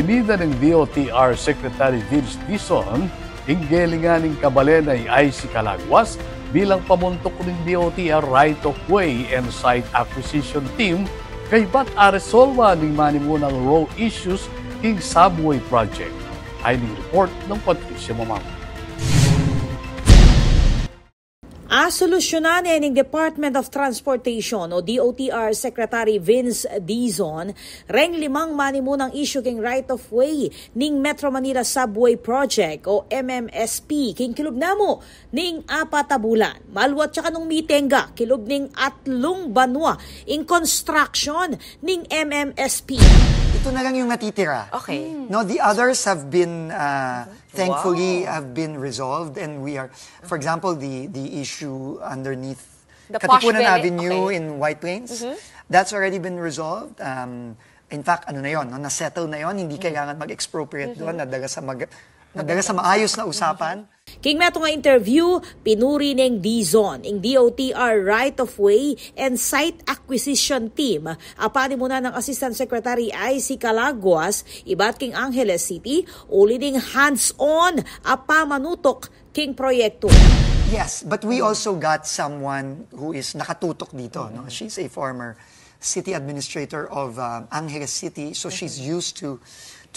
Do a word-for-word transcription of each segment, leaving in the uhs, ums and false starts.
Bida ning D O T R Secretary Vince Dizon ing gelingan ning kabalen a i Icy Calaguas bilang pamuntuk ning D O T R Right of Way and Site Acquisition Team kaybat aresolba ning manimunang row issues king subway project. Ay ning report nang Patricia Mamang. Asolusyunan ne ning Department of Transportation o D O T R Secretary Vince Dizon reng limang manimunang issue king right of way ning Metro Manila Subway Project o M M S P king kilub namu ning apat a bulan. Maluat ya kanung mitengga kilub ning atlung banua ing construction ning M M S P. Ito na lang yung natitira. Okay. No, the others have been uh, thankfully Wow. have been resolved, and we are, for example, the the issue underneath The Katipunan Posh Vene- Avenue okay. in White Plains, that's already been resolved. Um, in fact, ano na yon, no? Na-settle na yon, hindi kailangan mag-expropriate doon, nadala sa mag nadala sa maayos na usapan. King metung a interview, pinuri neng Dizon ing D O T R right of way and site acquisition team a panimunan nang Assistant Secretary Icy Calaguas ibat king Angeles City, uli ning hands-on a pamanutok king proyekto. Yes, but we also got someone who is nakatutok dito. No? She's a former city administrator of um, Angeles City, so she's used to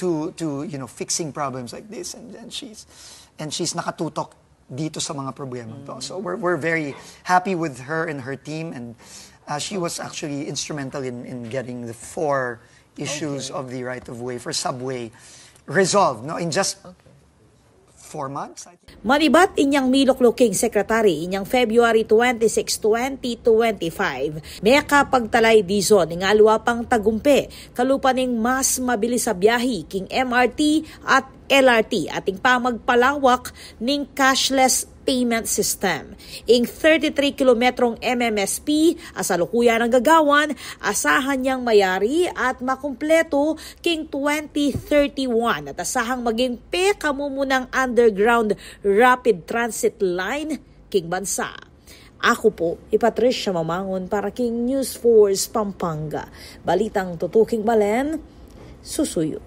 to to you know fixing problems like this, and, and she's and she's nakatutok dito sa mga problema to. So we're we're very happy with her and her team, and uh, she was actually instrumental in in getting the four issues of the right of way for subway resolved. No, in just four months, I think. Manibat inyang milukluk king Secretary inyang February twenty-six, twenty twenty-five, mekapagtala i Dizon ning aliwa pang tagumpe kalupa ning mas mabilis a biyahi king M R T at L R T at ing pamagpalawak ning cashless payment system. Ing thirty-three kilometrong M M S P a salukuyan nang gagawan, asahan yang mayari at makumpleto king twenty thirty-one at asahang maging pekamumunang underground rapid transit line king bansa. Aku pu i Patricia Mamangun para king News Force Pampanga. Balitang tutuking balen, susuyu.